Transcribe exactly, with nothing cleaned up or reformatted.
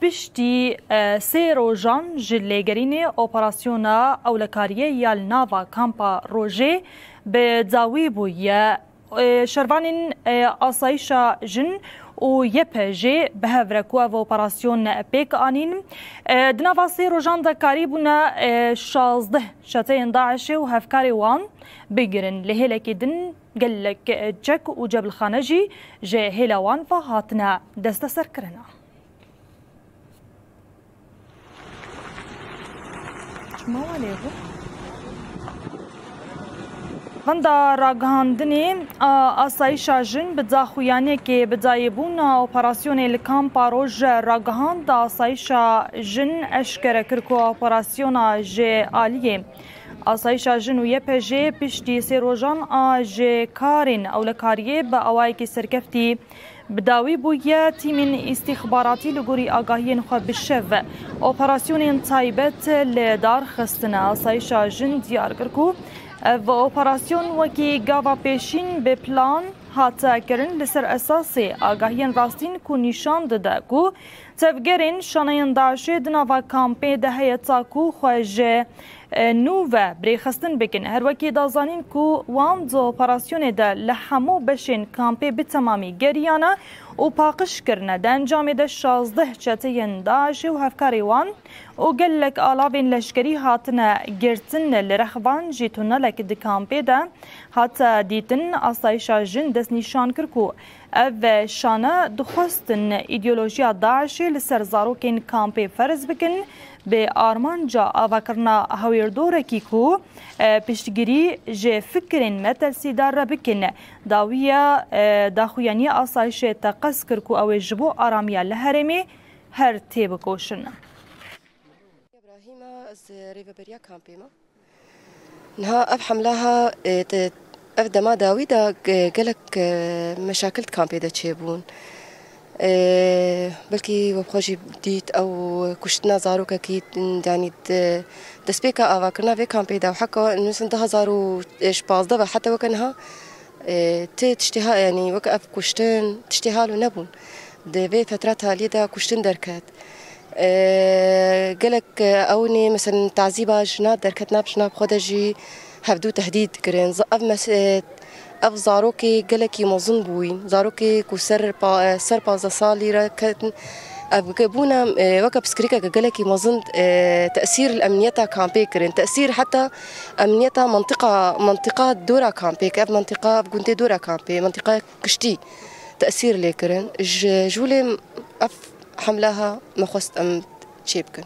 piştî, e, sê rojan ji lêgerînê operasyona ewlekariyê ya li nava kampa Rojê bi dawî bûye. E, şervanên, e, asayîşa jin û Y P J bi hev re ku ev operasyon pêk anîn, e, di nava sê rojan de karîbûne, e, şazdeh çeteyên DAIŞê û hevkarê wan bigirin. Li hêlekî din gelek çek û cebilxane jî ji hêla wan ve hatine desteserkirin. Çima wan lê bû? Wenda ragihandinê, a, asayîşa jin bi daxuyaniyekê bi dayîbûna operasyonê li Kampa Roj ragihand. Asayîşa jin eşkere kir ku operasyona ji aliyê asayîşa jin û Y P J piştî sê rojan a ji karên ewlekariyê bi awayekî serkeftî bi dawî bûye. Tîmên îstîxbaratî li gorî agahiyên xwe bi şev operasyonên taybet li dar xistine. Asayîşa jin diyar kir ku ev operasyon wekî gava pêşîn bi plan hate kirin, li ser esasê agahiyên rastîn ku nîşan dide ku tevgerên şaneyên DAIŞê di nava kampê de heye ta ku xwe ji, e, nû ve bi rêxistin bikin. Her wekî da zanîn ku wan di operasyonê de li hemû beşên kampê bi temamî geriyane û paqij kirine. Di encamê de şazdeh çeteyên DAIŞê û hevkarê wan û gelek alavên leşkerî hatine girtin. Li rexvan jî tunelek di kampê de hate dîtin. Asayîşa jin destnîşan kir ku ev şane dixwestin îdeolojiya DAIŞê li ser zarokên kampê ferz bikin, bi armanca avakirina hewîrdorekî ku, e, piştgirî ji fikirên metersîdar re bikin. Dawiya, e, daxuyaniya asayîşê teqez kir ku ew ê ji bo aramiya li herêmê her têbikoşin. Îbrahîm e, ez rêveberiya kampê me. Niha ev hemla ha, e, te, ev dema dawî de, e, gelek, e, meşakil di kampê de çêbûn. E, belkî we bi xwe jî dît ew kuştina zarokekî, yanî di destpêka avakirina vê kampê de û heka, nûsin du hazar û pazdeh ve heta weke niha, e, tê tiştê ha, yanî weke ev kuştin, tiştê halo nebûn. Di vê fetra taliyê de kuştin derket. E, gelek, e, ew nê, mesela, tazîba jina derket, nav jina bi xwe de jî hevdû tehdîd dikirin. Z-, ev mes-, e, ev zarokê gelekî mezin bûyîn. Zarokê ku ser pa-, e, ser pazdeh salî re ketin. Ev ke bûne, e, weke piskirîkeke gelekî mezin, e, tesîr li emniyeta kampê kirin. Tesîr heta emniyeta mentiqa, mentiqa dora kampê, ke ev mentiqa, ev gundê dora kampê, mentiqa kiştî tesîr lê kirin. Ji, ji wê lê ev hemla ha me xwest em çê bikin.